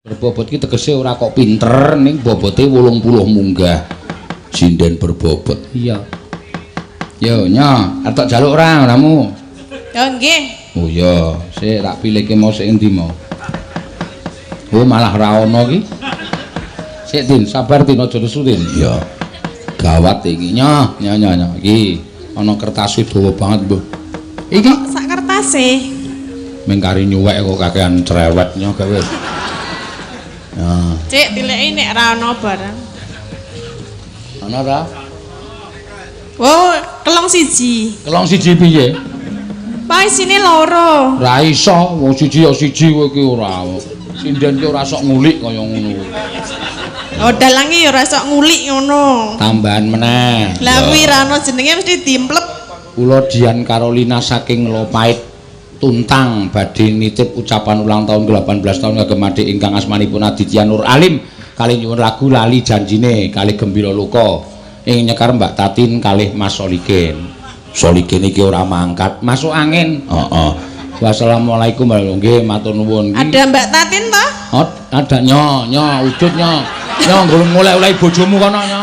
Berbobot ki tegese ora kok pinter ning bobote 80 munggah. Sinden berbobot. Iya. Yo nyo, arep tak jaluk ora ngonamu? Ya nggih. Oh iya, sik tak pilihke mau sik endi mau. Oh malah ra ono ki. Sik Din, sabar Din, aja nesu Din. Iya. Gawat iki. Nyo, nyo nyo nyo. Iki ana kertase dawa banget, Mbah. Iki Sak kertase. Ming kari nyuwek kok kakean cerewet nyo gawe. Nah, Cek tileki nek ra ono barang. Ana ta? Oh, kelong siji. Kelong siji piye? Pak isine loro. Ra iso, wong siji ya siji kowe iki ora. Sinden ki ora sok ngulik kaya ngono. Oh, dalange ya ora sok ngulik ngono. Tambahan meneh. Lah kuwi ra ono jenenge mesti dimplep. Kula Dian Carolina saking Lopait Tuntang badhe nitip ucapan ulang tahun ke-18 tahun kagem adik ingkang asmanipun Aditya Nur Alim kalih nyuwun lagu Lali Janjine kalih Gembira Loka ing nyekar Mbak Tatin kalih Mas Solikin. Solikin iki ora mangkat, masuk angin. Heeh. Wassalamualaikum warahmatullahi wabarakatuh. Matur nuwun. Ada Mbak Tatin toh? Oh, ada nyo, nyo, udut nyo. Nyo nggolong ngoleh-olehi bojomu kono nyo.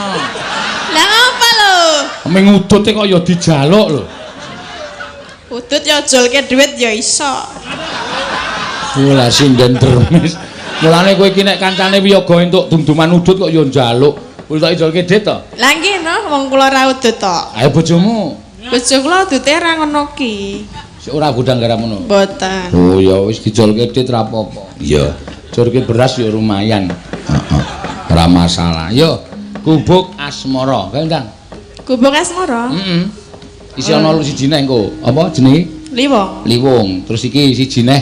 Lah ngapa lho? Ming udute kok ya dijaluk lho. Udut ya jolke dhuwit ya iso. Lah sinden dermis. Mulane kowe iki nek kancane wiyaga entuk dum-duman udut kok ya njaluk. Wis tak ijolke dhit to? Lah nggih no, wong kula ra udut to. Ayo bojomu. Bojo kula udute ra ngono ki. Sik ora gudang garam ngono. Mboten. Oh ya wis dijolke dhit ra apa-apa. Iya. Jolke beras ya lumayan. Heeh. Ora masalah. Yo, Gubuk Asmara. Kae ndang. Gubuk Asmara? Heeh. Isi ana siji neh engko. Apa jenenge? Liwong. Liwong. Terus iki siji neh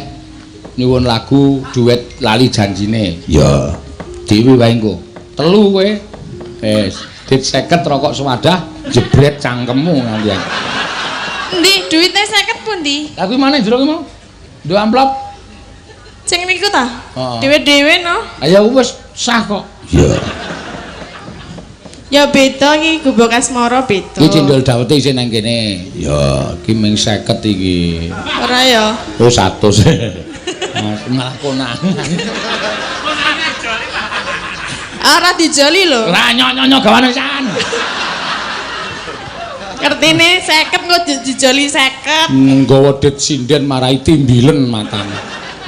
nyuwun lagu duet Lali Janjine. Ya. Dewi wae engko. Telu kowe. Wis, dit 50 rokok sewadah jebret cangkemmu nganti. Endi duwite 50 pundi? Lah kuwi maneh jero ki mau? Nduk amplop. Sing niku ta? Heeh. Dhewe-dhewe no. Ayo wis sah kok. Iya. Ya beda iki Gubuk Asmara beda. Iki cendol dawete isih nang kene. Ya, iki ming 50 iki. Ora ya. Oh 100. Mas malah konangan. Ora dijoli lho. Ora nyok-nyok gawane san. Ngertine 50 kok dijoli 50. Nggawa dit sinden marai timbilen matane.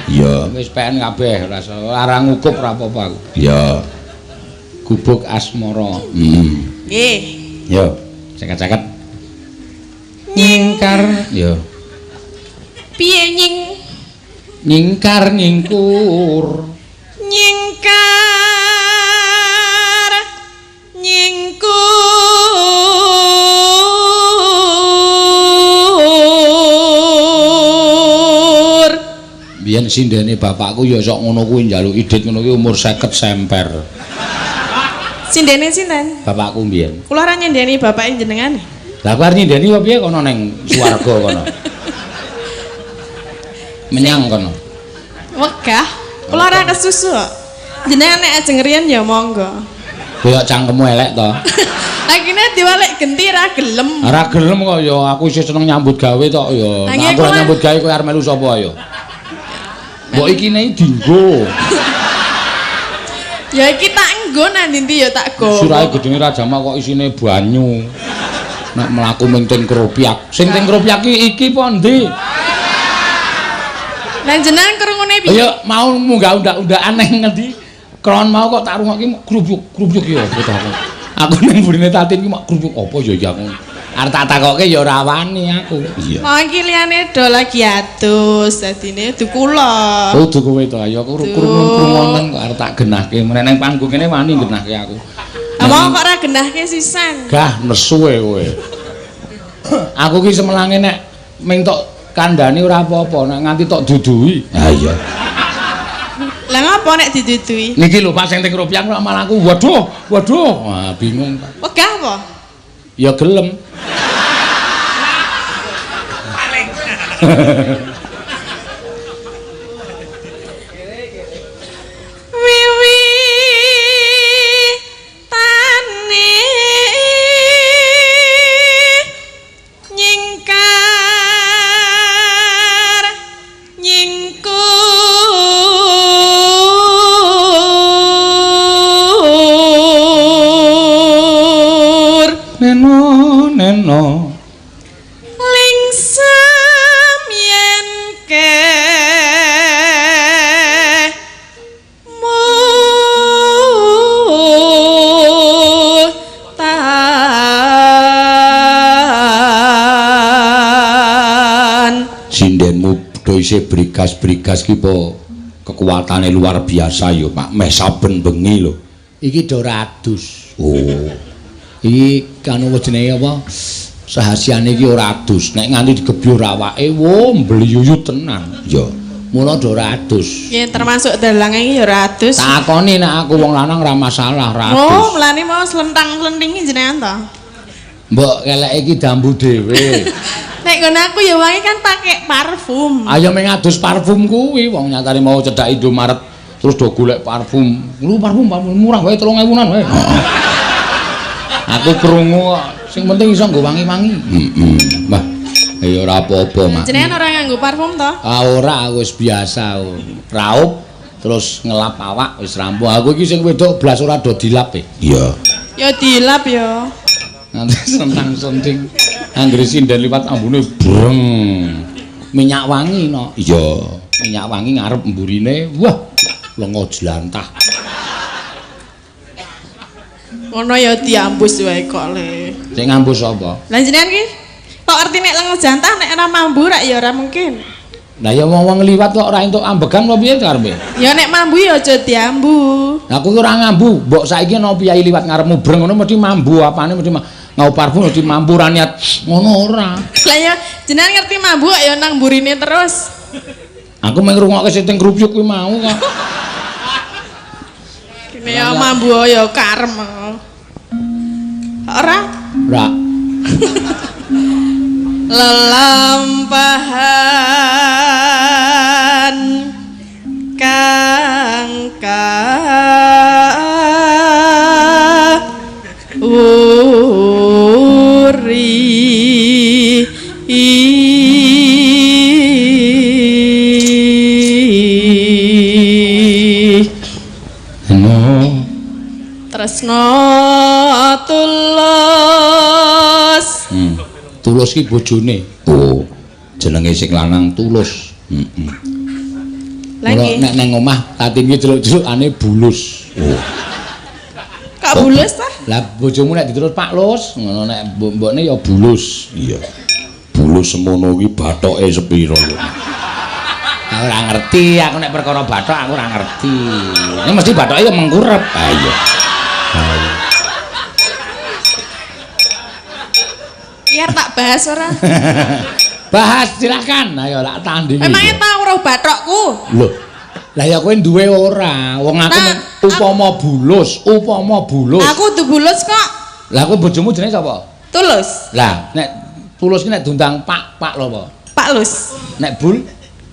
Iya, wis PN kabeh ora ora ngukup ora apa-apa aku. Iya. Gubuk Asmara. Nggih. Yo, ceket-ceket. Nyingkar, yo. Piye nying? Nyingkar nyingkur. Nyingkar nyingkur. Biyen sindene bapakku ya sok ngono kuwi njaluk idit ngono kuwi umur 50 semper. Sindene sinten? Bapakku mbiyen. Kula ora nyindeni bapake jenengan. Lah kowe arep nyindeni apa piye kono ning swarga kono? Menyang kono. Wegah. Kula ora kesusu kok. Jenengan nek ajeng riyen ya monggo. Koyo cangkemmu elek to. Lagine diwalek genti ra gelem. Ora gelem kok ya aku isih seneng nyambut gawe tok ya. Nek aku ora nyambut gawe kowe arep melu sapa ayo? Mbok ikine dinggo. Ya iki tak nggo nang ndi ya tak go. Surahe gedenge Raja kok isine banyu. Nek mlaku ming ting kropyak. Sing ting kropyak iki iki apa ndi? Lah jenengan krungune piye? Ya mau munggah undak-undakan nang ngendi? Kron mau kok tak rungokke grubyuk-grubyuk ya apa ta aku. Aku ning burine Tatin ki mak grubyuk apa ya iki aku. Arep tak takokke ya ora wani aku. Iya. Mau iki liyane do lagi adus, dadine du kula. Oh, du kowe to. Ya aku krungu-krungonen kok arep tak genahke. Meneh nang panggung kene wani genahke aku. Lah kok ora genahke sisan? Gah nesu e kowe. Aku ki semelange nek ming tok kandhani ora apa-apa, nek nganti tok duduhi. Ha iya. Lah ngapa nek diduduhi? Niki lho Pak sing teng Rupiah kok malah aku waduh, waduh. Wah, bingung Pak. Wegah apa? Ya gelem. Wiwi tane nyingkar nyingkur. brigas-brigas ki po kekuatane luar biasa ya, Pak. Meh saben bengi lho. Iki do adus. Oh. Iki kanu jenenge apa? Rahasiane iki ora adus. Nek nganti digebyur awake, wo mbliyuyut tenan. Ya. Mula do ora adus. Nggih, termasuk dalange iki ya ora adus. Takoni nek aku wong lanang ora masalah, ora adus. Oh, mulane mau slentang-slenting jenengan to. Mbok keleke iki dambu dhewe. Nek nggon aku ya wangi kan pakai parfum. Ayo meng adus parfum kuwi, wong nyatane mau cedhak Indomaret terus do golek parfum. Lu parfum, parfum murah wae 3000-an wae. Aku krungu kok, sing penting iso nggo wangi-wangi. Heeh. Wah, ya ora apa-apa, Mak. Jenengan ora nganggo parfum to? Ah ora, wis biasa. Raup terus ngelap awak wis rampung. Aku iki sing wedok blas ora do dilap e. Iya. Ya dilap ya. Nanti sentang-senting anggere sinden liwat ambune breng. Minyak wangi no. Iya, minyak wangi ngarep mburine. Wah, lenga jlantah. Ngono ya diambus wae kok le. Sing ngambus sapa? Lah jenengan ki kok ngerti nek lenga jantah nek ora mambu rak ya ora mungkin. Lah ya wong-wong liwat kok ora entuk ambegan apa piye karepe? Ya nek mambu ya aja diambu. Lah aku ki ora ngambu, mbok saiki ana piyai liwat ngarepmu breng ngono mesti mambu apane mesti ngau parfum mesti mambu ora niat ngono ora. Lah ya jenengan ngerti mambu kok ya nang mburine terus. Aku mung ngrungokke sing krupyuk kuwi mau kok. Kene ya mambu ya karem. Ora? Ora. Lelampahan kang uri No. Tresno tulus. Tulus ki bojone. Oh, jenenge sing lanang Tulus. Heeh. Lah nggih. Nek nang omah Tatin ki celuk-celukane Bulus. Oh. Kok bulus ta? Lah bojomu nek diterus Pak Lus, ngono nek mbok-mbokne ya Bulus. Iya. Bulus semono kuwi bathoke sepiro lho. Aku ora ngerti, aku nek perkara bathok aku ora ngerti. Ini mesti bathoke ya mengkurep. Ah iya. Biar tak bahas ora? Bahas silakan. Ayo tak tandingi. Emangnya tau roh bathokku? Lho. Lah ya kowe duwe ora? Wong aku Nah, upama bulus, upama bulus. Aku kudu bulus kok. Lah kowe bojomu jenenge sapa? Tulus. Lah nek Tulus ki nek diundang Pak, Pak lho apa? Pak Lus. Nek Bul?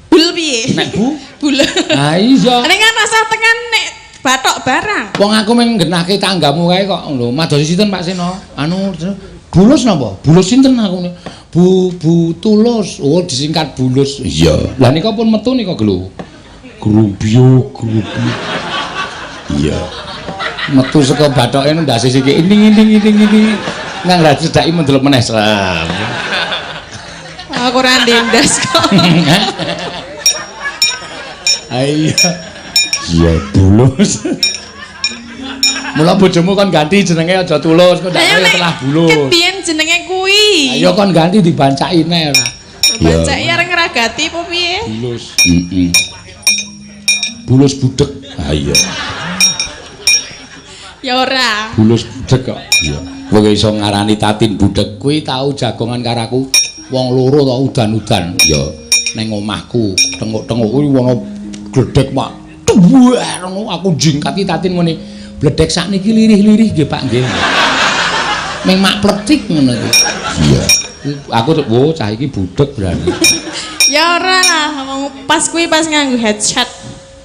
Bul piye? Nek Bu? Bul. Ha iya. Nek kan rasa tekan nek bathok barang. Wong aku mung nggenahke tanggamu kae kok lho. Madosi sinten Pak Seno? Anu Bulus napa? Bulus sinten aku? Bu Bu Tulus. Oh disingkat Bulus. Iya. Lah nika pun metu nika lho. Grubyuk grubyuk. Iya. Metu saka bathoke ndase siki ining ining ining ining. Nang ra cedhaki mendelep meneh serem. Aku ora ndendas kok. Iya. Iya Bulus. Mula bojomu kon ganti jenenge aja Tulus, kok ndak kaya telah Bulus. Kebiyen jenenge kuwi. Ayo kon ganti dibancaki neh ora. Bancaki arep ngragati apa piye? Bulus. Heeh. Bulus budhek. Ha iya. Ya ora. Bulus budhek kok. Iya. Kowe iso ngarani Tatin budhek kuwi tau jagongan karo aku wong loro to udan-udan. Ya ning omahku tenguk-tenguk kuwi ana gledhek Pak. Duwer ngono aku jingkati Tatin ngene. Bledek sakniki lirih-lirih nggih Pak nggih. Ming mak pletik ngono iki. Iya. Aku wo cah iki budhek berarti. Ya ora lah, wong pas kuwi pas nganggo headset.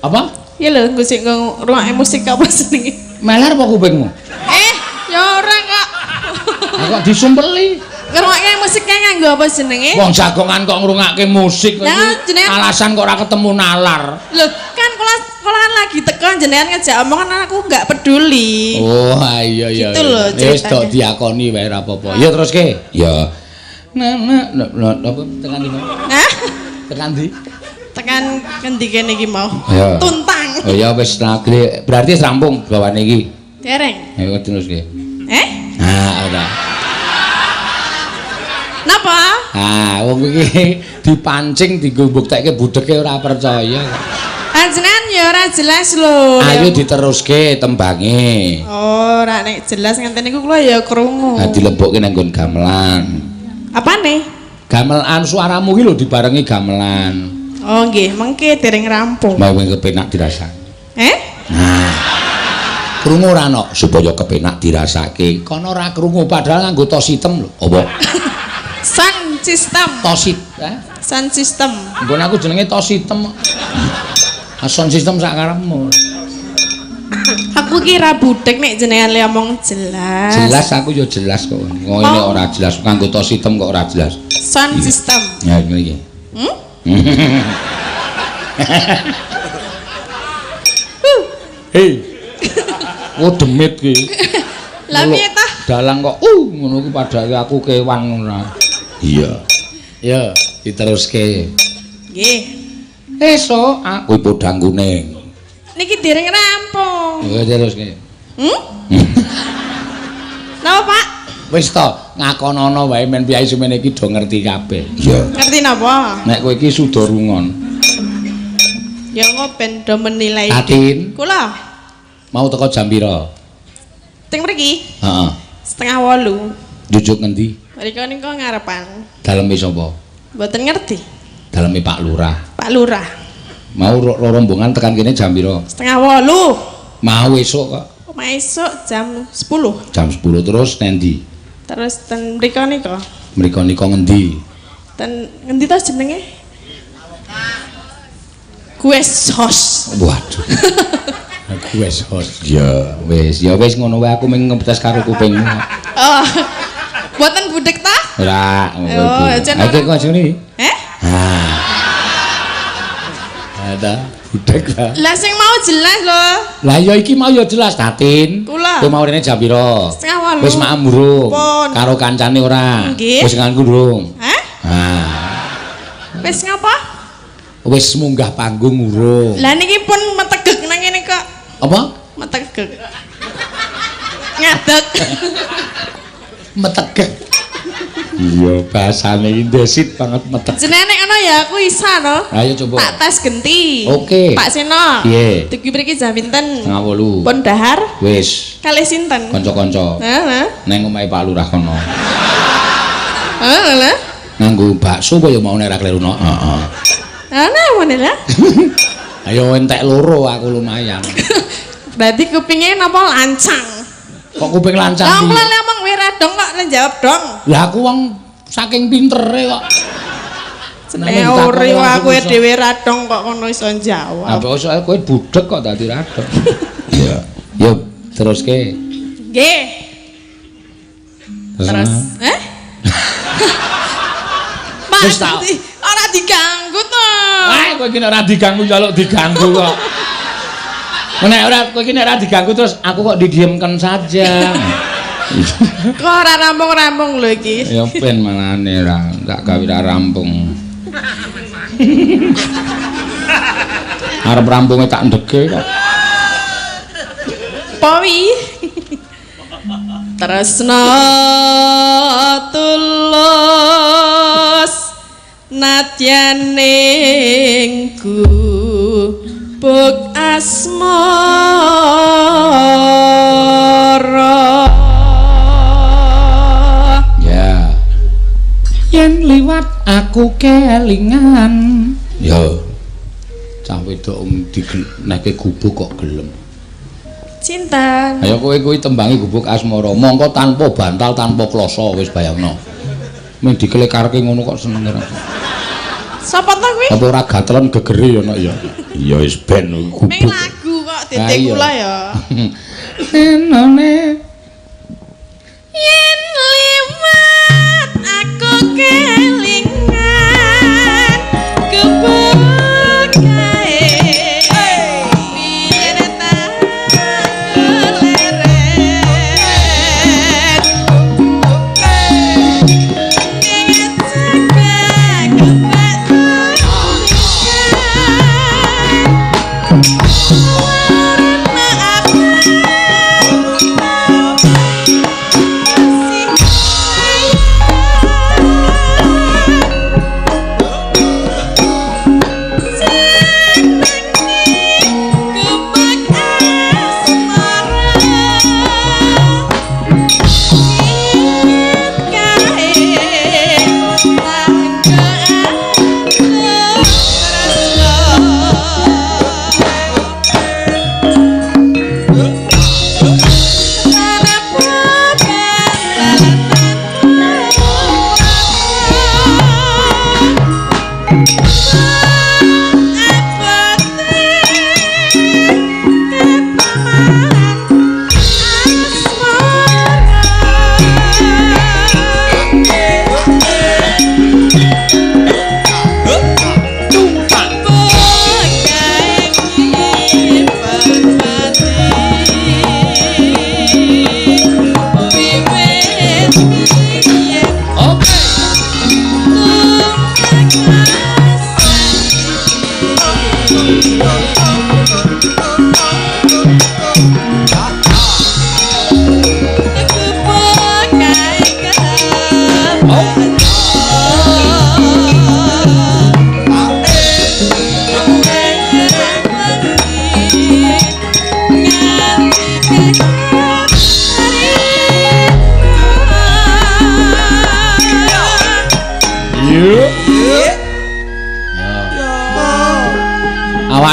Apa? Iya lho, nggo sing ngrungokke musik apa jenenge? Meler apa kupingmu? Ya ora kok. Lah kok disumpeli? Ngrungokke musik kae nganggo apa jenenge? Wong jagongan kok ngrungokke musik Lah, jenengan alasan kok ora ketemu nalar. Lho, kan kula kan lagi teko jenengan ngejak omongan aku enggak peduli. Oh, iya iya. Gitu lho Wis tok ceritanya. diakoni wae ora apa-apa. Ya teruske. Ya. Nah, nah, apa tekan ndi mau? Hah? Tekan ndi? Tekan ngendi kene iki mau? Ya. Tuntang. Oh ya wis berarti wis rampung gawane iki. Dereng. Ayo teruske. Eh? Nah, ora. Napa? Ah, wong iki dipancing dienggo mbuktekke budheke ora percaya. Panjenengan ya ora jelas lho. Ayo diteruske tembange. Oh, ora nek jelas ngenten niku kula ya krungu. Nah, dilebokke nang nggon gamelan. Apane? Gamelan suaramu ki lho dibarengi gamelan. Oh nggih, mengke dereng rampung. Mau kepenak dirasake. Eh? Nah. Krungu ora nok supaya kepenak dirasake. Kono ora krungu padahal nganggo tos item lho. Apa? Sound system. Tosit, eh? Sound system. Nggon aku jenenge tos item. Sound system sak karepmu. Aku kira budek nek jenengan le omong jelas. Jelas aku ya jelas kok. Wong ini ora jelas nganggo tos item kok ora jelas. Sound system. Ya ngene iki. Hmm? Hei. Oh demit ki. Lah piye ta? Dalang kok ngono ku padahal aku kewan ngono. Iya. Ya, diteruske. Nggih. Esuk aku podang kuning. Niki dereng rampung. Ya teruske. Hmm? Napa, Pak? Wis to, ngakonono wae men piyai semene iki do ngerti kabeh. Iya. Ngerti napa? Nek kowe iki suda rungon. Ya engko ben do menilai. Tatin. Kula. Mau teko jam pira? Teng mriki? Heeh. 7:30. Jujuk ngendi? Mriko nika ngarepan. Daleme sapa? Mboten ngerti. Daleme Pak Lurah. Pak Lurah. Mau rombongan tekan kene jam pira? 7:30. Mau esuk kok. Mau esuk jam 10. Jam 10 terus nendi? Terus ten mriko nika. Mriko nika ngendi? Ten ngendi to jenenge? Guest house. Waduh. Guest house. Ya wis ngono wae aku mung ngetes karo kupingmu. Oh. Mboten budhek ta? Ora. Oh, ayo kok sini. Eh? Ah. Ada budhek ta. Lah sing mau jelas lho. Lah ya iki mau ya jelas Tatin. Kula. Kowe mau rene jam pira? 7:30. Wis maem durung? Karo kancane ora? Wis nganggo durung? Hah? Ah. Wis ngapa? Wis munggah panggung urung. Lah niki pun metegek nang ngene kok. Apa? Metegek. Ngadeg. Metegek. Iya, bahasane iki ndesit banget metegek. Jenenge nek ngono ya aku isa no. Ayo coba. Tak tes genti. Oke. Pak Seno. Piye? Dugi mriki jam pinten? 7:30. Pun dahar? Wis. Kalih sinten? Kanca-kanca. Heeh. Neng omahe Pak Lurah kono. Heeh lho. Nganggo bakso apa ya mau nek ra kleru no? Heeh. Ana ngene lah. Ayo entek loro aku lumayan. Berarti kupinge napa lancang? Kok kuping lancang? Lah kula ngomong kowe ra dong kok jawab dong. Lah aku wong saking pintere kok. Jenenge ora aku dhewe ra dong kok kono iso jawab. Lah kok soal kowe budhek kok dadi ra dong. Iya. Yo teruske. Nggih. Terus eh? Pak, ora diganggu to. Wah, kowe iki nek ora diganggu njaluk diganggu kok. Nek ora kowe iki nek ora diganggu terus aku kok didiamkan saja. Kok ora rampung-rampung lho iki. Ya ben malane ora tak gawe ora rampung. Arep rampunge tak ndege kok. Powi. Tresna tulus nadyaning gubuk asmara. Ya. Yen liwat aku kelingan. Ya. Cah wedok digenehke gubuk kok gelem. Cinta. Ayo kowe kuwi tembangi gubuk asmara. Mongko tanpa bantal, tanpa kloso wis bayangno. Mung dikelekarke ngono kok seneng ora. Sapa to kuwi? Apa ora gatelen gegere ya nek ya. Ya wis ben gubuk. Ming lagu kok titik kula ya. Enone yen liwat aku kelingan gubuk kae. Biyen tak leren. Maaf.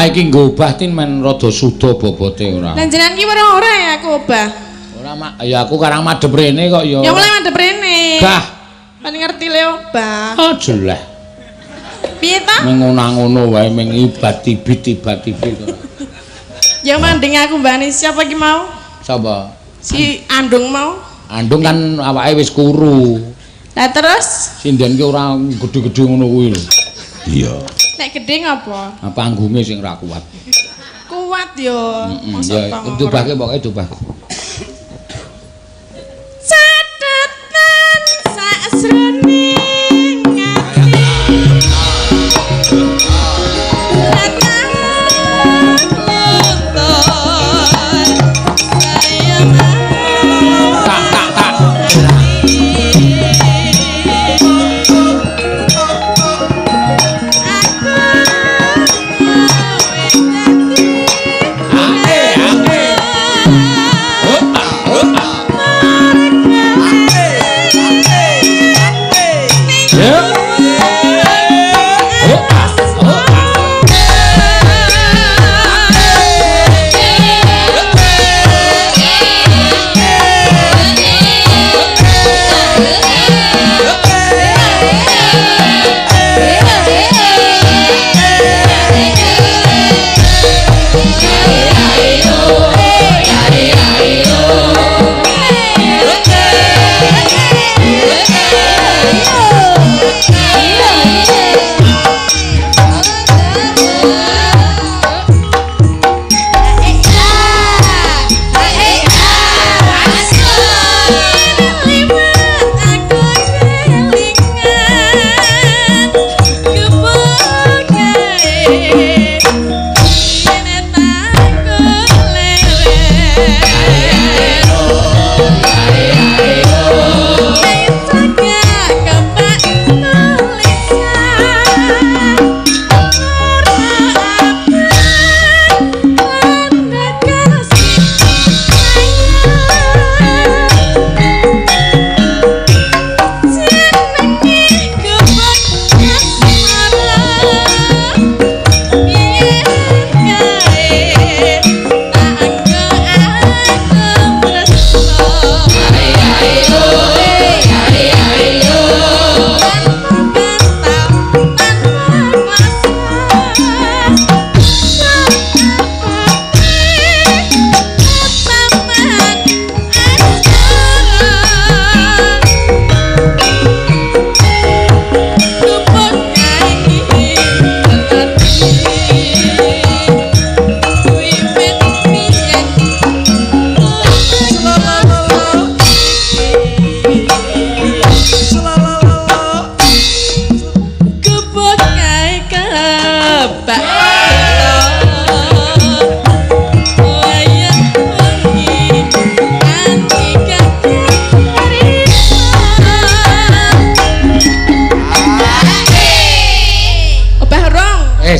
Ora iki nggo obah tin men rada suda bobote ora. Lah jenengan ki ora ora ya aku obah. Ora mak ya aku karang madhep rene kok ya. Ya mulai madhep rene. Gah. Kan ngerti le obah. Ah jeleh. Piye ta? Meng ngono-ngono wae meng ibat-ibit ora. Ya manding aku mbane siapa ki mau? Sapa? Si Andung mau. Andung kan awake wis kuru. Lah terus sinden ki ora gedhe-gedhe ngono kuwi lho. Iya. Nek gedhe ngapa? Nah, panggunge sing ora kuat. Kuat yo. Heeh. Ya dobahke pokoke dobah. Catetan sakjroning ati.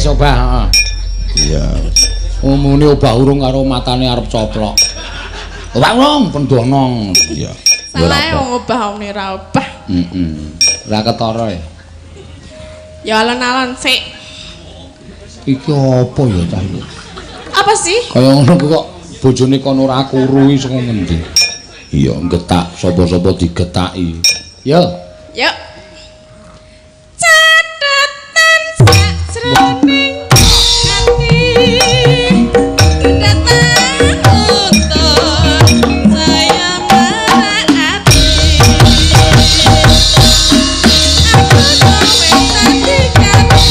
Obah, heeh. Iya. Umune obah urung karo matane arep coplok. Obah urung pendonong. Iya. Salahe wong obah omne ra obah. Heeh. Ora ketara ya. Ya alon-alon sik. Iki apa ya cah iki? Apa sih? Kaya ngono kok bojone kono ora kuru iki saka ngendi? Iya, getak sapa-sapa digetaki. Yo. Yo. Catetan sakjroning ati. Datang untuk saya ati. Aku kowe dadi karo.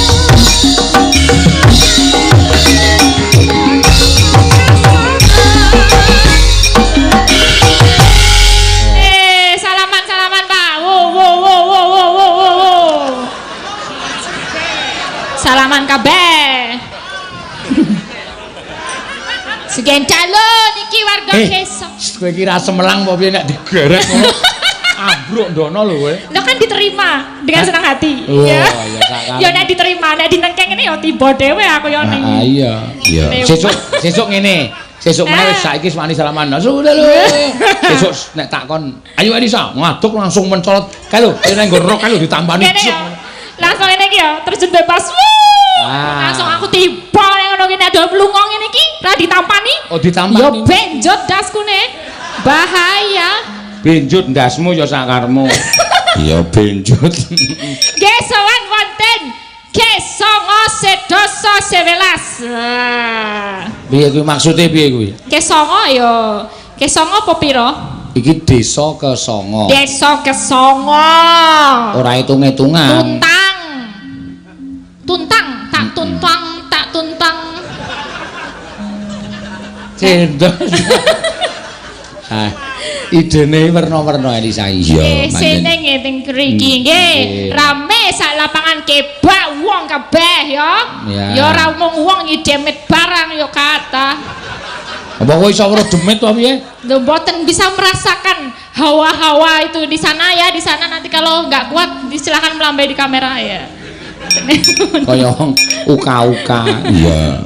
Salaman salaman Pak. Wo wo wo wo wo wo wo wo. Salaman kabeh. Segen calon iki warga desa. Kowe iki ra semelang apa piye nek digeret ngono. Ambruk ndono lho kowe. Lah kan diterima dengan senang hati. Oh, Ya. ya sak Ya nek diterima, nek dinengkeng ngene ya tiba dhewe aku ya ning. Ah iya. Iya. Sesuk sesuk ngene. Sesuk meneh wis saiki wis wani salaman. Nah, sudah lho. Sesuk nek takon, ayo Elisa, ngaduk langsung mencolot. Kae lho, nang nggon rok kae lho ditampani. Ngene ya. Langsung ngene iki ya, terjun bebas. Wuh. Ah. Langsung aku tiba ning ngono ki nek do lunga ngene iki ra ditampani. Oh, ditampani. Ya benjot daskune. Bahaya. Benjut ndasmu ya sakarmu. Iya benjut. Nggih sowan wonten Kesongo sedoso 11. Ah. Piye kuwi maksude piye kuwi? Kesongo ya. Kesongo apa pira? Iki desa Kesongo. Desa Kesongo. Ora hitung-hitungan. Tuntang. Tuntang, tak tuntang, tak tuntang. Cendol. Ah, idene werna-werna Elisa. Iya, Nggih, seneng nggih teng mriki nggih. Rame sak lapangan kebak wong kabeh ya. Ya. Ya ora mung wong iki demit barang ya kathah. Apa kowe iso weruh demit apa piye? Lho mboten bisa merasakan hawa-hawa itu di sana ya, di sana nanti kalau nggak kuat silakan melambai di kamera ya. Kaya wong uka-uka. Iya.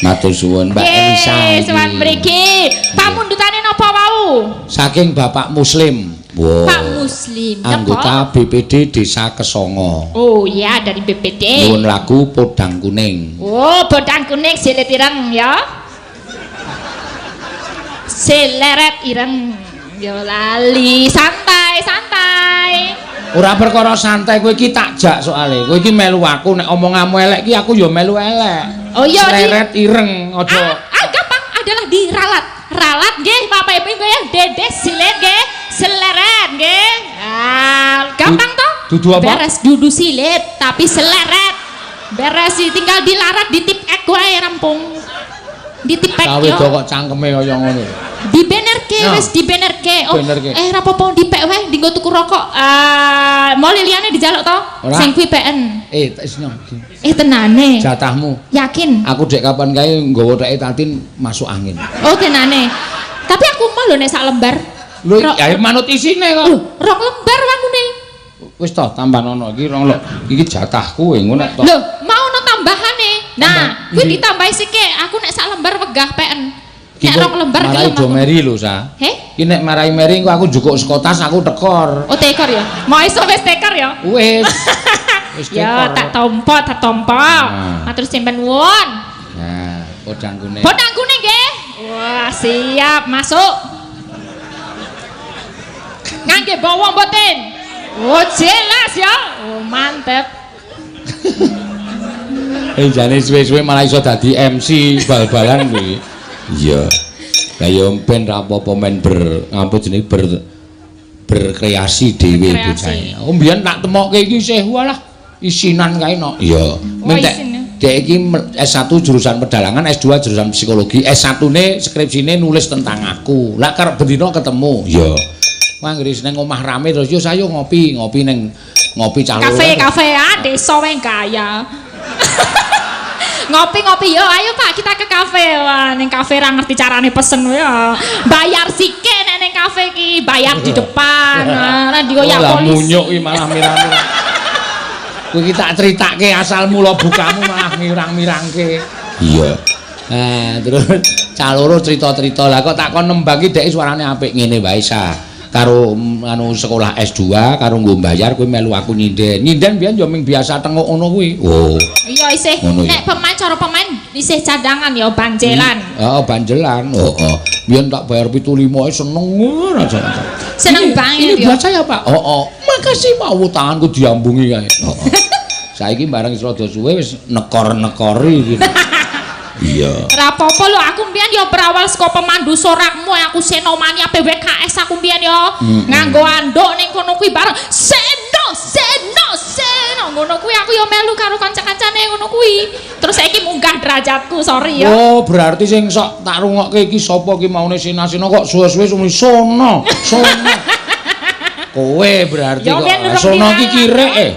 Matur suwun Mbak Elisa. Nggih, sowan iki. mriki. Pamundhutane napa wau? Saking Bapak Muslim. Wow. Pak Muslim. Napa? Anggota BPD Desa Kesongo. Oh iya, dari BPD. Nyuwun lagu Podang Kuning. Oh, podang kuning silit ireng ya. Seleret ireng. Ya lali, santai, santai. Ora perkara santai, kowe iki tak jak soalé. Kowe iki melu aku nek omonganmu elek iki aku ya melu elek. Oh iya, Seleret ireng aja. Ah, gampang adalah diralat. Ralat nggih Bapak Ibu nggih, dede silit nggih, seleret nggih. Ah, gampang toh? Dudu apa? Beres dudu silit tapi seleret. Beres sih, tinggal dilarat ditip ek wae rampung. Ditipek Cawe yo. kok cangkeme kaya ngono. Dibenerke No. wis dibenerke. Oh, Benerke. eh rapopo dipek wae dinggo tuku rokok. Ah, mau liyane dijaluk to? Ora. Sing kuwi peken. Eh, tak isno. Eh tenane. Jatahmu. Yakin? Aku dek kapan kae nggawa teke Tatin masuk angin. Oh tenane. Tapi aku mau lho nek sak lembar. Lho, ya manut isine kok. Lho, rong lembar wangune. Wis toh tambah ono iki rong lho. Iki jatahku ngono nek toh. Lho, mau ono tambahane. Nah, kuwi Endi? ditambahi sithik. Aku nek sak lembar wegah peken. Iki Nek rong lembar marai gelem do aku. meri lho, Sa. Heh? Iki nek marai meri engko aku njukuk saka tas aku tekor. Oh, tekor ya. Mau iso wis tekor ya. Wis. Wis Ya, tekor. tak tompo, tak tompo. Nah. Matur simpen nuwun. Nah, podang kuning. Podang kuning nggih. Wah, siap, masuk. Ngangge bawa mboten? Oh, jelas ya. Oh, mantep. Eh jane suwe-suwe malah iso dadi MC bal-balan kuwi. Iya. Lah ya ben ra apa-apa men ber ngapa jenenge berkreasi dhewe Berkreasi. bocahe. Oh mbiyen tak temokke iki isih walah isinan kae no. Iya. Oh, Mentek isin ya. dek iki S1 jurusan pedalangan, S2 jurusan psikologi, S1-ne skripsine nulis tentang aku. Lah karep bendina ketemu. Iya. Wah anggere nang omah rame terus yo sayo ngopi, ngopi ning ngopi cah loro. Kafe, kafe, ah, desa wae kaya. Ngopi-ngopi yo, ayo Pak kita ke kafe. Wah, ning kafe ra ngerti carane pesen ya. Bayar sike nek ning kafe ki, bayar di depan. Nah, lah dioyak Lah polisi. munyuk iki malah mirang-mirang. Kowe iki tak critake asal mula bukamu malah mirang-mirangke. Iya. Nah, terus cah loro cerita-cerita. Lah kok tak kon nembang iki dhek suarane apik ngene wae Sa. Karo anu sekolah S2 karo nggo bayar kowe melu aku nyinden. Nyinden biyen yo ming biasa tengok ngono kuwi. Oh. Iya isih Ngono ya. nek pemain cara pemain isih cadangan ya banjelan. Heeh, banjelan. Heeh. Biyen tak bayar 75 ae seneng ngono aja. Seneng Ini- banget Ini ya. buat saya, Pak. Heeh. Makasih Pak, tanganku diambungi kae. Heeh. Saiki bareng wis rada suwe wis nekor-nekori gitu. Iya. Ora apa-apa lho, aku mbiyen ya berawal saka pemandu sorakmu, aku Senomania PWKS aku mbiyen ya. Nganggo anduk ning kono kuwi bareng Seno, Seno, Seno ngono kuwi aku ya melu karo kanca-kancane ngono kuwi. Terus saiki munggah derajatku, sorry ya. Oh, berarti sing sok tak rungokke iki sapa ki maune Sina-sina kok suwe-suwe sumuni sono, sono. Kowe berarti Ya, kok. biyen urung Sono iki diralat, kirek eh.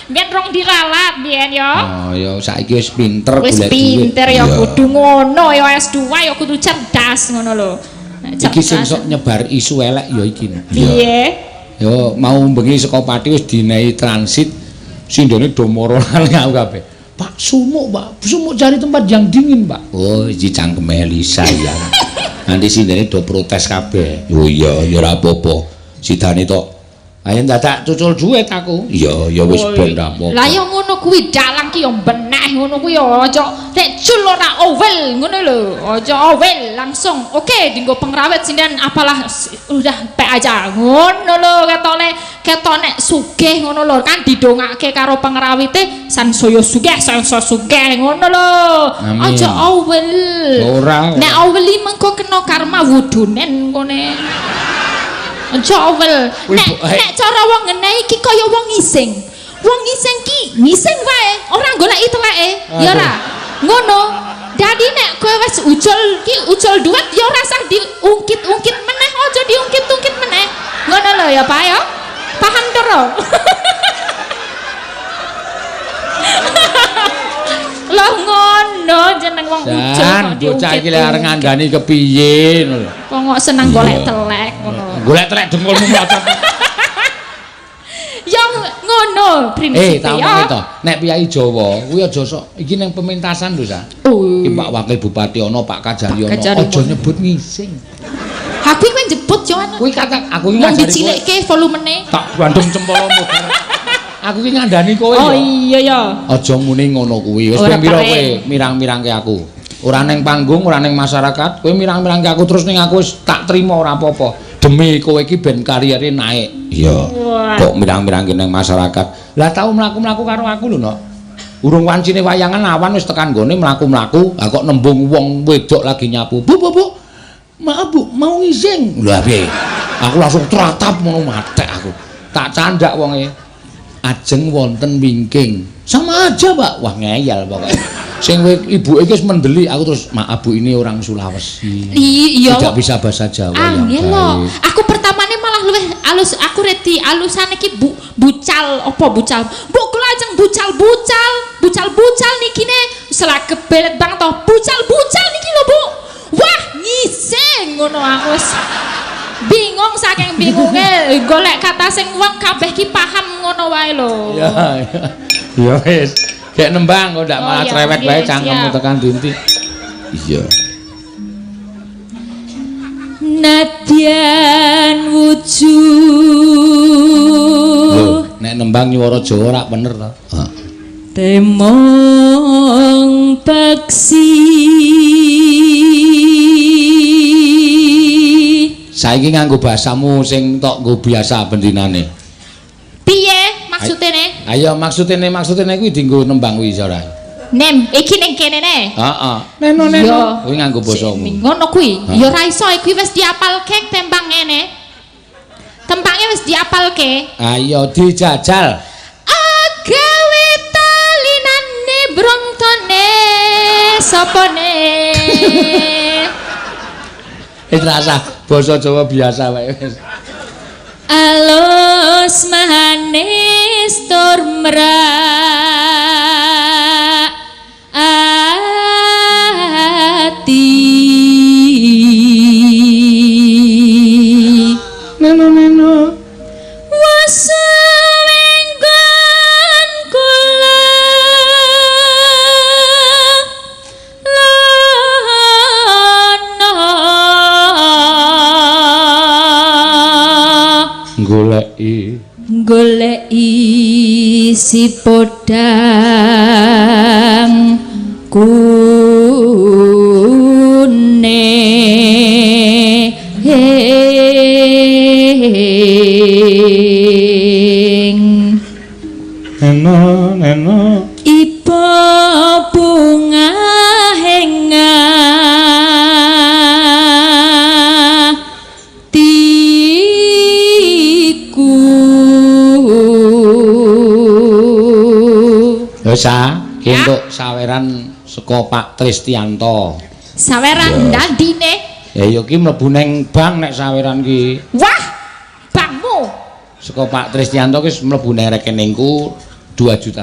Biyen rong diralat biyen ya. Oh, ya saiki wis pinter Wis golek duit. pinter ya Iya. kudu ngono ya S2 ya kudu cerdas ngono lho. Nek Iki sing cerdas. sok nyebar isu elek ya iki. Piye? Yo mau bengi saka Pati wis dinehi transit sindone do moro nang aku kabeh. Pak sumuk, Pak. Sumuk cari tempat yang dingin, Pak. Oh, iki cangkeme Elisa ya. Nanti sindene do protes kabeh. Oh iya, ya ora apa-apa. Sidane tok Ayo dadak cucul duit aku. Iya, ya wis ben ra apa-apa. Lah ya ngono kuwi dalang ki ya beneh ngono kuwi ya aja nek cul ora owel ngono lho. Aja owel langsung. Oke, dinggo pengrawit sinden apalah udah pek aja. Ngono lho ketone ketok nek sugih ngono lho kan didongake karo pengrawite sansaya sugih sansaya sugih ngono lho. Aja owel. Ora. Nek owel iki mengko kena karma wudunen kone. Aja owel. Nek nek cara wong ngene iki kaya wong ngising. Wong ngising ki ngising wae, ora goleki teleke. Ya ora. Ngono. Dadi nek kowe wis ucul ki ucul duit ya ora usah diungkit-ungkit meneh, aja diungkit-ungkit meneh. Ngono lho ya, Pak ya. Paham to, Ro? Lah ngono jeneng wong ucul Jan, kok bocah iki lek arep diungkit-ungkit. ngandani kepiye ngono lho. Wong kok seneng golek telek ngono. Golek telek dengkulmu mlocot. Ya ngono prinsipe Tak ya. omongi to. Nek piyai Jawa kuwi aja sok iki ning pementasan lho, Sa. Oh. Iki Pak Wakil Bupati ana, Pak Kajari ana, aja nyebut ngising. Aku iki kowe njebut yo anu. Kuwi kata aku iki Wong ngajari kowe. dicilikke volumene. Tak bandung cempolomu. Aku iki ngandani kowe Oh ya. iya ya. Aja muni ngono kuwi. Wis Ora ping pira kowe paring. mirang-mirangke aku. Ora ning panggung, ora ning masyarakat, kowe mirang-mirangke aku terus ning aku wis tak trima ora apa-apa. Demi kowe iki ben karieré naik. Iya. Kok mirang-mirangke ning masyarakat. Lah tau mlaku-mlaku karo aku lho, Nok. Urung wancine wayangan awan wis tekan nggone mlaku-mlaku, lah kok nembung wong wedok lagi nyapu. Bu, Bu, Bu. Maaf, Bu, mau ngising. Lah piye? Aku langsung tratap ngono matek aku. Tak candak wonge. Ajeng wonten wingking. Sama aja, Pak. Wah, ngeyel pokoknya. Sing ibuke iki wis mendeli, aku terus, maaf Bu, ini orang Sulawesi. Iya. Tidak bisa bahasa Jawa yang Angel lho. baik. Aku pertamane malah luwih alus, aku reti alusane iki bu, bucal apa bucal. Bu kula ajeng bucal-bucal, bucal-bucal niki ne selak kebelet bang to. Bucal-bucal niki lho, Bu. Wah, ngising ngono aku wis bingung saking bingunge golek kata sing wong kabeh ki paham ngono wae lho. Ya, ya. Ya wis. Gek nembang kok ndak Oh, malah iya, cerewet nggih, wae cangkemmu siap. tekan dinti. Iya. Nadyan wujud Lho, nek nembang nyuwara Jawa rak bener to. Heeh. Temong peksi. Saiki nganggo bahasamu sing tok nggo biasa bendinane. Piye maksude ne? Ayo maksudene maksudene kuwi dienggo nembang kuwi iso ora? Nem, iki ning kene ne. Heeh. Neno neno. Iya. Kuwi nganggo basamu. Ngono kuwi. Ha. Ya ora iso iki wis diapalke tembang ngene. Tempange wis diapalke. Ayo dijajal. Agawe talinane brontone sapane. Wis rasa basa Jawa biasa wae wis. Alus manis tur merak ati. Neno neno. Wasuwenggon kula lana Goleki goleki si podang kuning. Neno neno. Iba bunga henga tiku. Wis ah, ki entuk saweran saka Pak Tristianto. Saweran ndandine? Ya ya ki mlebu ning bank nek saweran ki. Wah, bankmu. Saka Pak Tristianto ki wis mlebu ning rekeningku 2,5 juta.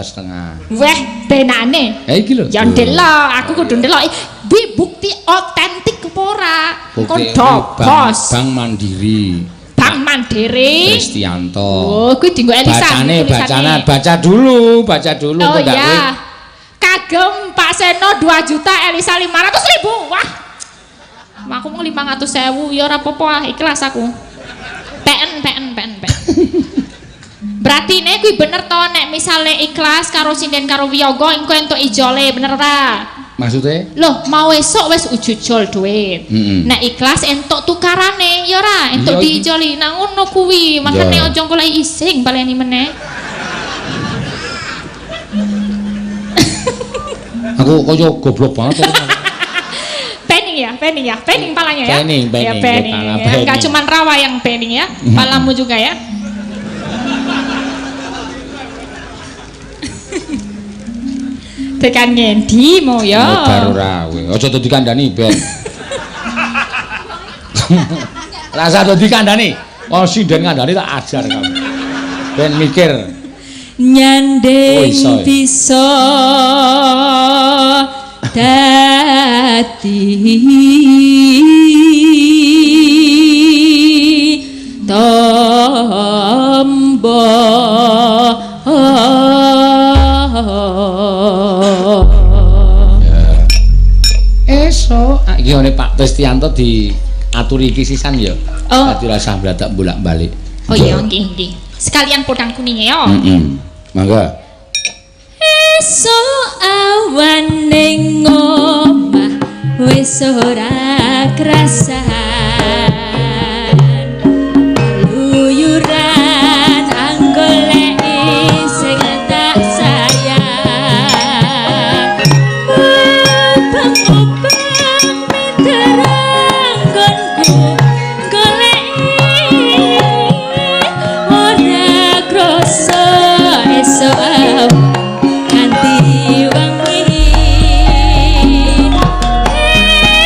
Weh, benane. Ya iki lho. Ya ndelok, aku kudu ndelok. Bi bukti otentik apa ora? Bukti Kondo, bank, bos. Bank Mandiri. Bank Mandiri. Tristianto. Oh, kuwi dienggo Elisa. Bacane, tulisane. bacane, baca dulu, baca dulu Oh kok ndak iya. kowe. Kagem Pak Seno 2 juta, Elisa 500 ribu. Wah. Aku mau 500.000 ya ora apa-apa, ah, ikhlas aku. PN PN PN PN. Berarti nek kuwi bener to nek misale ikhlas karo sinden karo wiyaga engko entuk ijole, bener ora? Maksudnya? Loh, mau esuk wis ujujul duit. Nek ikhlas entuk tukarane, ya ora? Entuk Iya, iki. diijoli. Nah ngono kuwi, makane Iya. aja golek ising baleni meneh. Aku kaya goblok banget aku. Pening ya, pening ya, pening palanya ya. Pening, pening, ya, pening. pala Ya. pening. Enggak cuman rawa yang pening ya, palamu juga ya. Tekan ngendi mau ya? Modar ora kowe. Aja dadi kandhani ben. Rasa dadi kandhani. Oh sinden kandhani tak ajar kamu. Ben mikir. Nyanding Oh, iso ya. bisa dadi tombo. Esuk ah, iki ngene Pak Kristianto diaturi iki sisan ya. Oh. Dadi rasah bladak bolak-balik. Oh iya, nggih nggih. Sekalian podang kuningnya ya. Heeh. Mangga. Esuk awan ning omah wis ora krasan, luyuran anggoleki sing tak sayang. Ubeng-ubeng miterang nggonku goleki ora krasa esuk awan nganti wengi.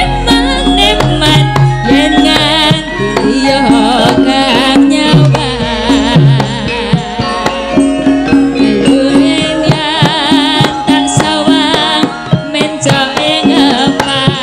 Eman-eman yen nganti liya kang nyawang, luwih yen tak sawang mencoke ngepak.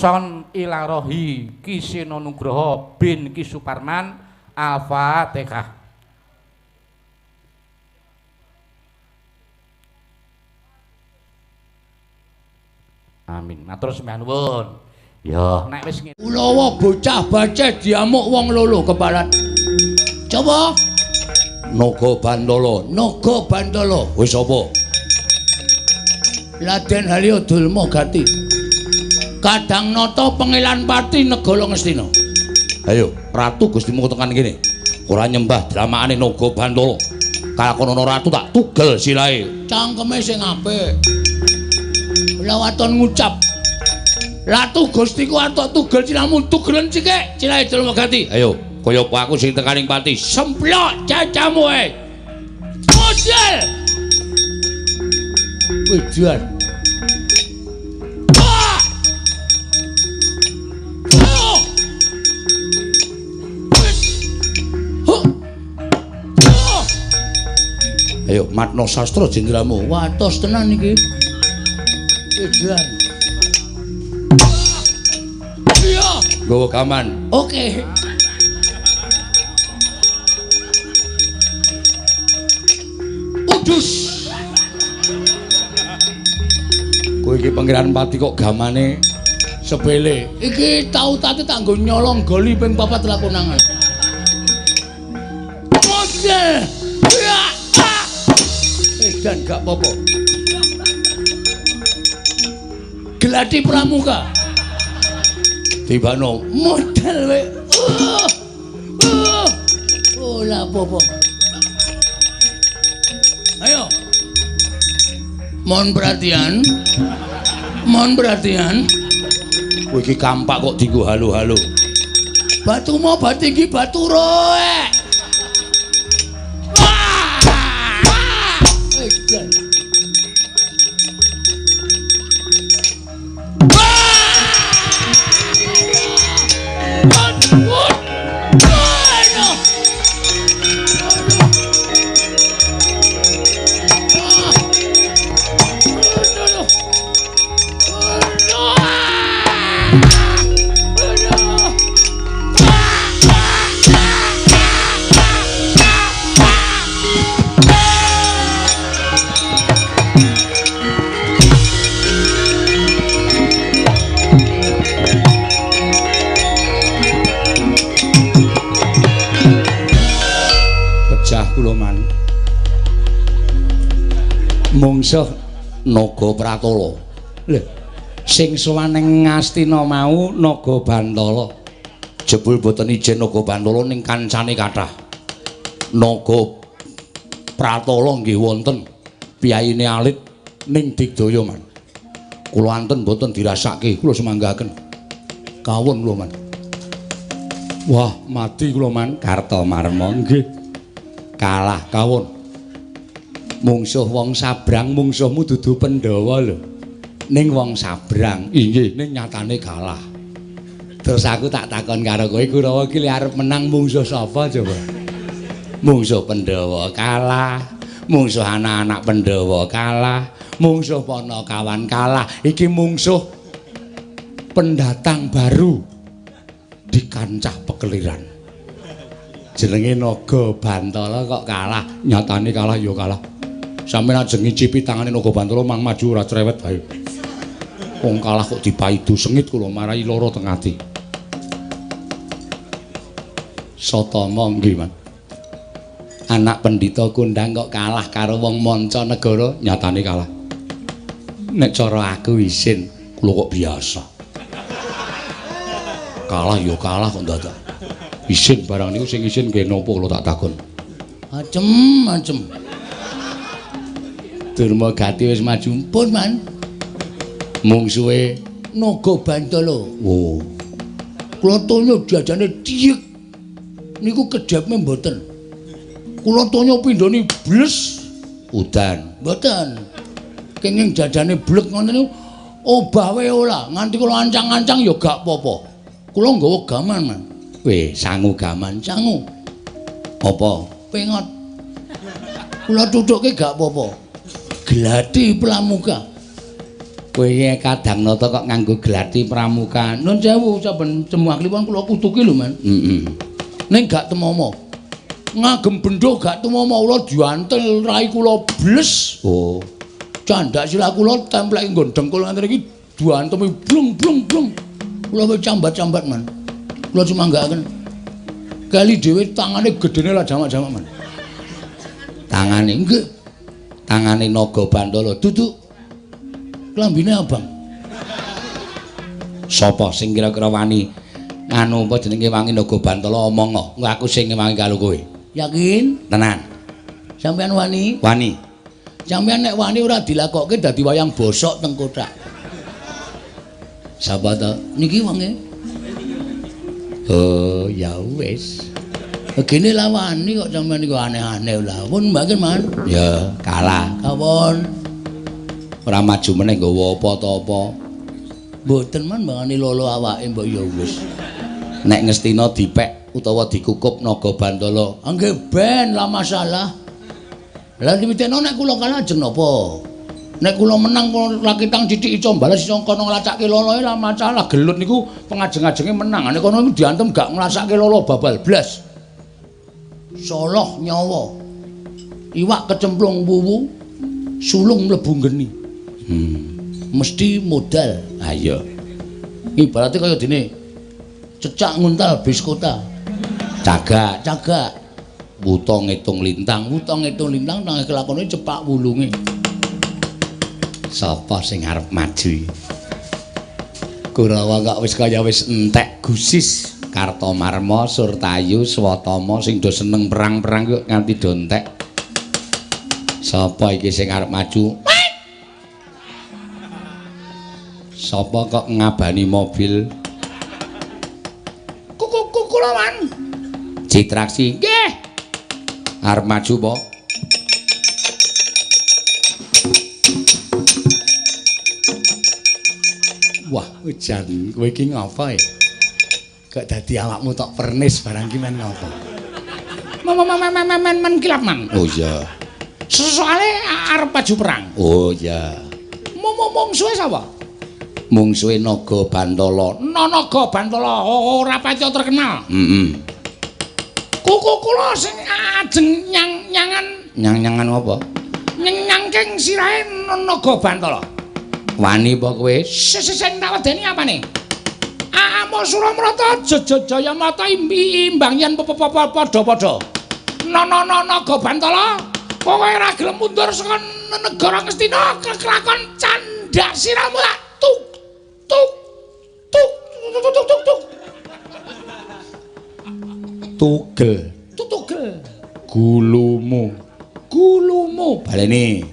Khususon ila rohi Ki Seno Nugroho bin Ki Suparman. Al-Fatihah. Amin. Matur sembah nuwun. Ya, nek wis ngene. Ulawa bocah baceh diamuk wong lolo keparat. Coba. Naga Bantala, Naga Bantala. Wis apa? Raden Halya Dulma Gati. Kadang nata pengilan pati negara Ngastina. Ayo, Ratu Gustimu tekan kene. Ora nyembah dramakane Naga Bantala. Kalakonono ratu tak tugel silahe. Cangkeme sing apik. Lawaton ngucap. Ratu Gustiku arep tugel silahmu, tugelen sikik silahe Dulma Gati. Ayo, kaya apa aku sing tekaning pati. Semplok cacamu ae. Model. Wedan. Ayo matno sastra jendramu. Watos tenan iki. Wedan. Iya, nggawa gaman. Oke. Udus. Kowe iki Pangeran Pati kok gamane sepele. Iki tau tate tak nggo nyolong goli ping 4 lakonangan. Model. Edan gak apa-apa. Geladi pramuka. Tibano model we. Ora apa-apa. Ayo. Mohon perhatian. Mohon perhatian. Kowe iki kampak kok dienggo halo-halo. Batu mau batinggi batu roek. Edan. Mungsuh Naga Pratala. Lho, sing sowan ning Ngastina mau Naga Bantala. Jebul boten ijen Naga Bantala ning kancane kathah. Naga Pratala nggih wonten piyayine alit ning digdaya man. Kula anten boten dirasake, kula semanggaken. Kawon kula man. Wah, mati kula man. Kartomarma nggih. Kalah kawon. Mungsuh wong sabrang, mungsuhmu dudu Pandhawa lho. Ning wong sabrang, inggih, ning nyatane kalah. Terus aku tak takon karo kowe, Kurawa iki arep menang mungsuh sapa coba? Mungsuh Pandhawa kalah, mungsuh anak-anak Pandhawa kalah, mungsuh Panakawan kalah. Iki mungsuh pendatang baru di kancah pekeliran. Jenenge Naga Bantala kok kalah, nyatane kalah ya kalah. Sampeyan ajeng ngicipi tangane Naga Bantala mang maju ora cerewet bae. Wong kalah kok dipaidu sengit kula marai lara teng ati. Satama nggih, Man. Anak pendhita kondang kok kalah karo wong manca negara, nyatane kalah. Nek cara aku isin, kula kok biasa. Kalah ya kalah kok dadak. Isin barang niku sing isin nggih napa kula tak takon. Acem, acem. Durma Gati wis maju pun man. Mungsuhe Naga Bantala. Oh. Kula tonya jajane diyek. Niku kedhepe mboten. Kula tonya pindhone bles udan. Mboten. Kenging jajane blek ngoten niku obah wae ora, nganti kula ancang-ancang ya gak apa-apa. Kula nggawa gaman, Man. Weh, sangu gaman, sangu. Apa? Pengot. Kula tutukke gak apa-apa. Glati pramuka. Kowe iki kadang nata kok nganggo glati pramuka. Nun sewu saben Jemuah Kliwon kula kutuki lho, Man. Heeh. Ning gak temomo. Ngagem bendho gak temomo kula diantel rai kula bles. Oh. Candak sirah kula templeki nggon dengkul nganti iki diantemi blung blung blung. Kula wis cambat-cambat, Man. Kula cumanggaaken. Kali dhewe tangane gedene lah jamak-jamak, Man. Tangane nggih. Tangane Naga Bantala duduk. Klambine abang. Sapa sing kira-kira wani anu apa jenenge wangi Naga Bantala omong kok. Aku sing ngewangi karo kowe. Yakin? Tenan. Sampeyan wani? Wani. Sampeyan nek wani ora dilakokke dadi wayang bosok teng kothak. Sapa to? Niki wonge. Oh, ya wis. Begini lah wani kok sampeyan niku aneh-aneh lah. Pun mbaken, Man. Ya, kalah. Kawon. Ora maju meneh nggawa apa ta apa. Mboten, Man, mbangane lolo awake mbok ya wis. Nek Ngastina dipek utawa dikukup Naga Bantala. Nggih ben lah masalah. Lah diwitekno nek kula kalah ajeng napa? Nek kula menang lakitang cithik iso bales iso kono nglacake loloe lah masalah. Gelut niku pengajeng-ajenge menang. Nek kono iku diantem gak nglacake lolo babal blas. Soloh nyawa. Iwak kecemplung wuwu, sulung mlebu geni. Mesti modal. Ha iya. Ibarate kaya dene cecak nguntal bis kota. Cagak, cagak. Wuta ngitung lintang, wuta ngitung lintang nang kelakone cepak wulunge. Sapa sing arep maju? Kurawa kok wis kaya wis entek gusis. Kartomarma, Surtayu, Swatama sing do seneng perang-perang kok nganti do entek. Sapa iki sing arep maju? Sapa kok ngabani mobil? Kuku kula, Man. Citraksi. Nggih. Arep maju apa? Wah, jan kowe iki ngapa ya? Kok dadi awakmu tok pernis barang ki men ngapa? Men kilap, Man. Oh iya. Soale arep maju perang. Oh iya. Mungsuhe sapa? Mungsuhe Naga Bantala. Naga Bantala ora pati terkenal. Heeh. Kuku kula sing ajeng nyang-nyangan. Nyang-nyangan apa? Nyangking sirahe Naga Bantala. Wani apa kowe? Sing tak wedeni apane? Amo Suramrata Jayamata imbang yen padha-padha. Naga Bantala, kowe ora gelem mundur saka negara Ngastina kelakon candhak siramu tak tuk tuk tuk tuk tuk tuk. Tugel, tugel. Gulumu, gulumu. Baleni.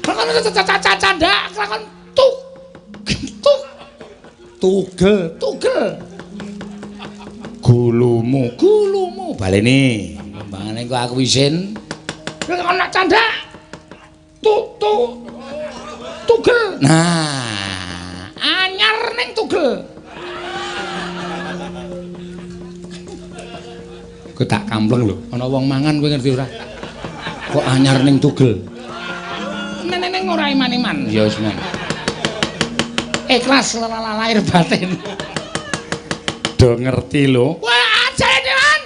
Kelakon candhak kelakon tuk tuk. Tugel, tugel. Gulumu, gulumu. Baleni. Mbangane kok aku isin. Kelakon candhak tuk tuk tugel. Nah, anyar ning tugel. Kowe tak kampleng lho, ana wong mangan kowe ngerti ora? Kok anyar ning tugel. Neneng ora iman-iman. Ya wis, Men. Ikhlas lahir batin. Do ngerti lho. Wah, ajane dewan.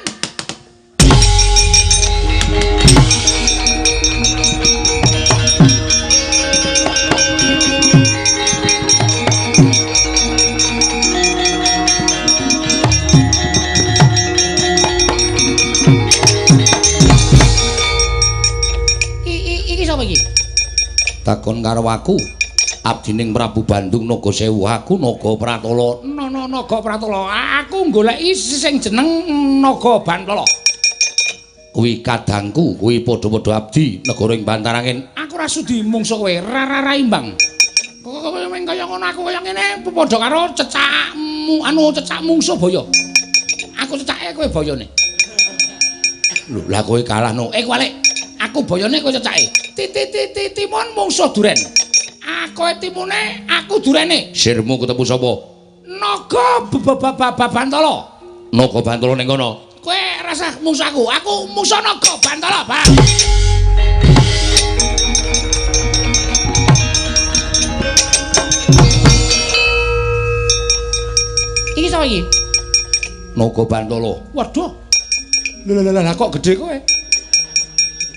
Iki sapa iki? Takon karo aku. Abdining Prabu Bandung Naga Sewu, aku Naga Pratala. Naga Pratala. Aku goleki sing jeneng Naga Bantala. Kuwi kadangku, kuwi padha-padha abdi negara ing Bantarangin. Aku ora sudi mungsuh kowe, ra imbang. Kowe kaya ngono aku kaya ngene padha karo cecakmu anu cecak mungsuh baya. Aku cecake kowe bayane. Lho, lah kowe kalah no. Kuwalik. Aku bayane kowe cecake. Timun mungsuh duren. Aku timune, aku durene. Sirmu ketemu sapa? Naga Bantala. Naga Bantala ning kono. Kowe rasah mungsuh aku. Aku mungsuh Naga Bantala, Bang. Pati. Naga Bantala. Waduh. Lha lha lha kok gedhe kowe.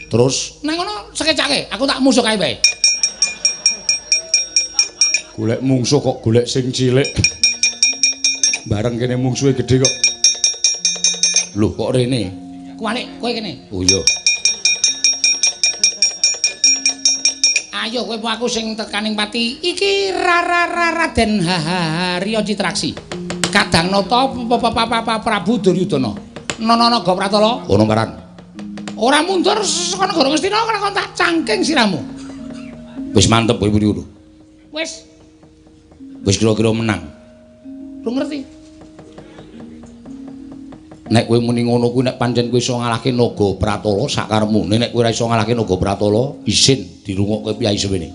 Terus nang ngono sekecake, aku tak musuh kae wae. Golek mungsuh kok golek sing cilik. Bareng kene mungsuhe gedhe kok. Lho kok rene? Kuwalik kowe kene. Oh iya. Ayo kowe aku sing tekaning pati iki Raden Harya Citraksi. Kadang nata Prabu Duryudana. Nana Naga Pratala. Ono marang. Ora mundur saka negara Ngastina ora tak cangking sirahmu. Wis mantep kowe muni ngono. Wis. Wis kira-kira menang. Lu ngerti? Nek kowe muni ngono kuwi nek pancen kowe iso ngalahke Naga Pratala sakarepmu. Nek kowe ora iso ngalahke Naga Pratala, isin dirungokke piyai semene.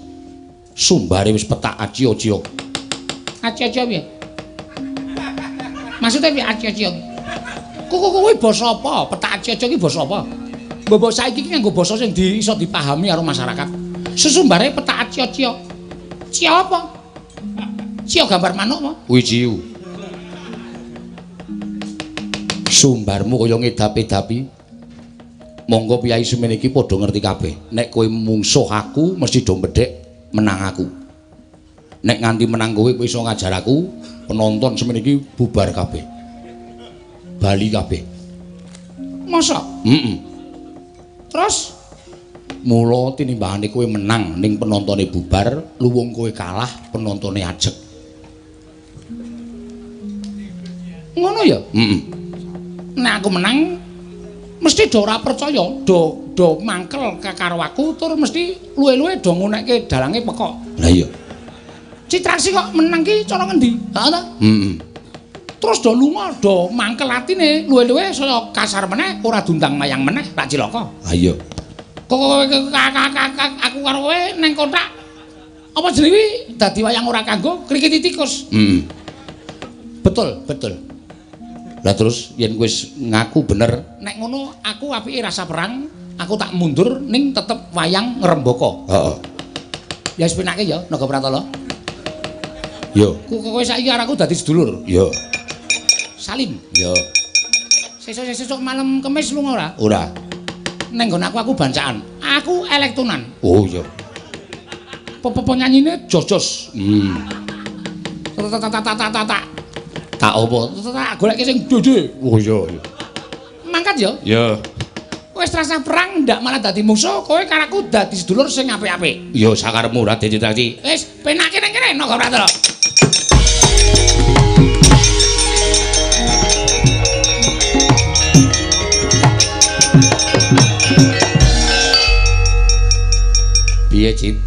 Sumbare wis petak aci-aci. Aci-aci piye? Maksude piye aci-aci? Kuwi kuwi basa apa? Petak aci-aci iki basa apa? Mbok saiki iki nganggo basa sing iso dipahami karo masyarakat. Sesumbare petak aci-aci. Cio apa? Cio gambar manuk apa? Kuwi ciu. Sumbarmu kaya ngedapi-dapi. Monggo piyai semene iki padha ngerti kabeh. Nek kowe mungsuh aku mesti do mbedhek menang aku. Nek nganti menang kowe kowe iso ngajar aku, penonton semene iki bubar kabeh. Bali kabeh. Masa? Heeh. Terus mula tinimbangane kowe menang ning penontone bubar, luwung kowe kalah penontone ajeg. Ngono ya? Heeh. Nek aku menang mesti do ora percaya, do mangkel karo aku tur mesti luwe-luwe do ngunekke dalange pekok. Lah iya. Citraksi kok menang ki cara ngendi? Heeh ta? Heeh. Terus do lunga do mangkel atine luwe-luwe saya kasar meneh ora diundang mayang meneh tak cilaka. Ha iya. Kok aku karo kowe nang kothak apa jenenge kuwi dadi wayang ora kanggo krikiti tikus. Heeh. Betul, betul. Lah terus yen wis ngaku bener, nek ngono aku apike rasa perang, aku tak mundur ning tetep wayang ngrembaka. Heeh. Ya wis penake ya Naga Pratala. Yo. Kowe saiki karo aku dadi sedulur. Yo. Salim. Yo. Sesuk-sesuk malam Kemis lunga ora? Ora. Neng nggon aku bancaan. Aku elektonan. Oh iya. Penyanyine jos-jos. Tak. Tak apa? Tak goleke sing dede. Oh iya. Mangkat ya? Iya. Wis rasa perang ndak malah dadi mungsuh, kowe karo aku dadi sedulur sing apik-apik. Ya sakarepmu Raden Citraksi. Wis penake nang kene Naga Pratala. Piye, Cit?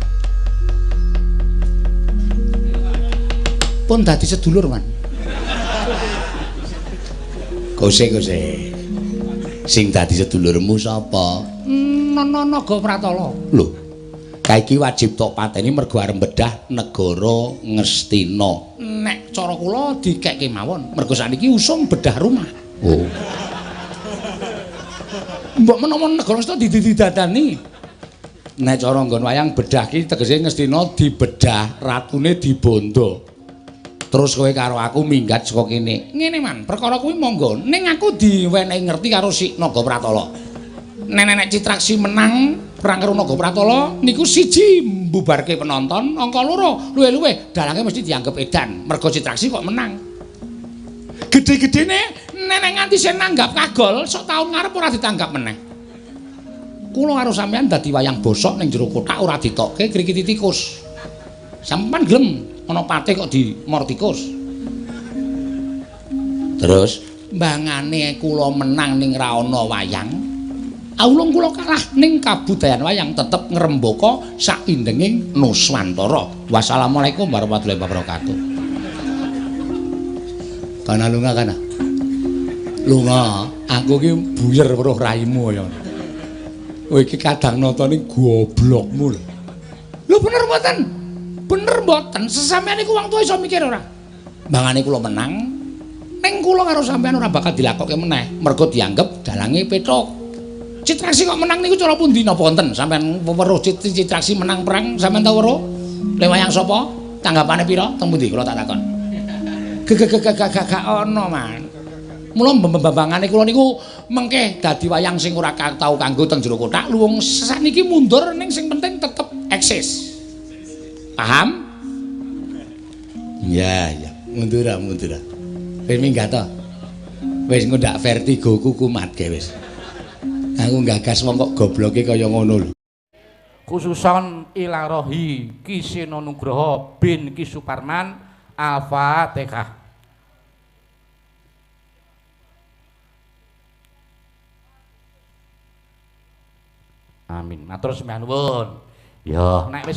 Pun dadi sedulur, Man. Kose. Sing dadi sedulurmu sapa? Naga Pratala. Lho. Kae iki wajib tok pateni mergo arep bedah negara Ngastina. Nek cara kula dikekke mawon, mergo sakniki usum bedah rumah. Oh. Mbok menawa negara Ngastina didadani. Nek cara nggon wayang bedah ki tegese Ngastina dibedah, ratune dibondo. Terus kowe karo aku minggat saka kene. Ngene Man, perkara kuwi monggo. Ning aku diwenehi ngerti karo si Naga Pratala. Nek Citraksi menang perang karo Naga Pratala niku siji mbubarke penonton, angka loro luwe-luwe dalange mesti dianggep edan. Mergo Citraksi kok menang. Gedhe-gedhene nek nganti sing nanggap kagol, sok taun ngarep ora ditanggap meneh. Kula karo sampean dadi wayang bosok ning jero kothak ora ditokke krikiti tikus. Sampeyan gelem ana patih kok dimor tikus. Terus mbangane kula menang ning ra ana wayang, aulung kula kalah ning kabudayan wayang tetep ngrembaka saindenging Nuswantara. Wassalamualaikum warahmatullahi wabarakatuh. Kana lunga kana. Lunga, aku ki buyer weruh raimu ya. Kowe iki kadang nonton goblokmu lho. Lho bener mboten? Bener mboten? Sesampeyan iku wong tuwa iso mikir ora? Mbangane kula menang, ning kula karo sampeyan ora bakal dilakokke meneh, mergo dianggep dalange pethuk. Citraksi kok menang niku cara pundi napa wonten? Sampeyan weruh Citraksi menang perang, sampeyan tau weruh? Le wayang sapa? Tanggapane pira? Teng pundi kula tak takon. Gak ana, Man. Mula mbambangane kula niku mengke dadi wayang sing ora tau kanggo teng jero kothak luwung saniki mundur ning sing penting tetep eksis. Paham? Iya, iya. Mundur, mundur. Wis minggat to. Wis ngundak vertigoku kumat ge wis. Aku nggagas wong kok gobloke kaya ngono lho. Khususon Ilarohi Ki Seno Nugroho bin Ki Suparman. Al-Fatihah. Amin. Matur sembah nuwun. Ya, nek wis